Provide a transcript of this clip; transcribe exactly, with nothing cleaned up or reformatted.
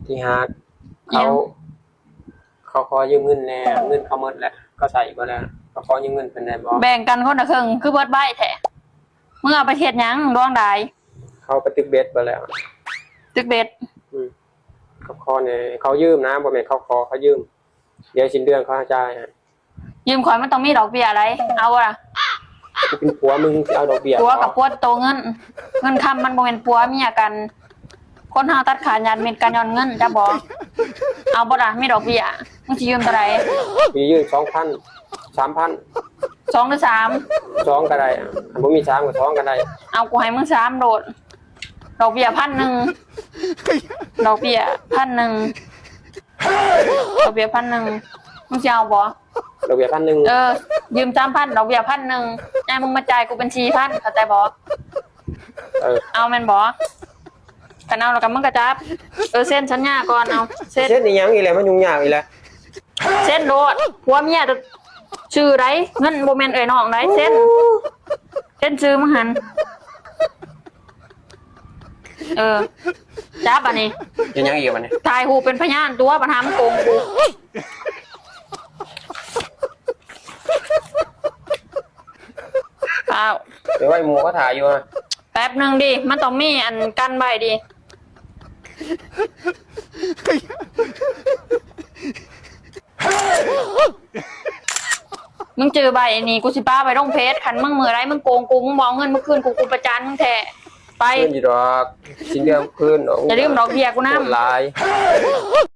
ที่ฮัก เขา เขาขอยืมเงินแหน่ เงินเขาหมดแล้ว เขาใช้บ่แล้ว เขาขอยืมเงินเพิ่นได้บ่ แบ่งกันคนละครึ่ง คือเบิดใบแท้ มึงเอาไปเฮ็ดหยังดวงใด เขาไปตึกเบ็ดบ่แล้ว ตึกเบ็ด อืม เขาขอแหน่ เขายืมนะ บ่แม่นเขาขอ เขายืม เดี๋ยวสิ้นเดือนเขาจ่ายให้ ยืมข่อยมันต้องมีดอกเบี้ยอะไร เอาบ่ล่ะ กูเป็นผัวมึงสิเอาดอกเบี้ย ผัวกับผัวโตเงิน เงินคำมันบ่แม่นผัวเมียกัน คนเฮาตัดขาดญาติมิตรกันย้อนเงิน จ้าบ่ เอาบ่ล่ะ มีดอกเบี้ย มึงสิยืมเท่าใด มียืมสองพัน สามพัน สองหรือสาม สองก็ได้ อ่ะ บ่มีสามก็สองก็ได้ เอา กูให้มึงสามโลด ดอกเบี้ยพันหนึ่ง ดอกเบี้ยพันหนึ่ง ดอกเบี้ยพันหนึ่ง มึงสิเอาบ่ ดอกเบี้ยพันหนึ่ง เออ ยืมสามพัน ดอกเบี้ยพันหนึ่ง ยามมึงมาจ่ายกูเป็นสี่พัน เข้าใจบ่ เออ เอาแม่นบ่ คันเอาแล้วก็มึงก็จับ เออ เซ็นสัญญาก่อน เอา เซ็น เซ็นอีหยังอีกแล้ว มันยุ่งยากอีกแล้ว เซ็นโลด ผัวเมียชื่อใด เงินบ่แม่นเอ้ยน้องใด เซ็น เซ็นชื่อมึงหั่น เออ จับอันนี้ เฮ็ดหยังอีกบัดนี้ ถ่ายรูปเป็นพยานตัว ปัญหามันโกงกู อ้าว เดี๋ยวไว้หมู่เขาถ่ายอยู่นะ แป๊บหนึ่งดิ มันต้องมีอันกันไว้ดิ มึงจื้อใบนี่ กูสิปาไปลงเพจ คันมึงมื้อใดมึงโกงกู มึงบ่เอาเงินมาคืนกู กูประจานมึงแท้ ไป คืนอยู่ดอก สิ้นเดือนคืนดอก อย่าลืมดอกเบี้ยกูนำ โหดหลาย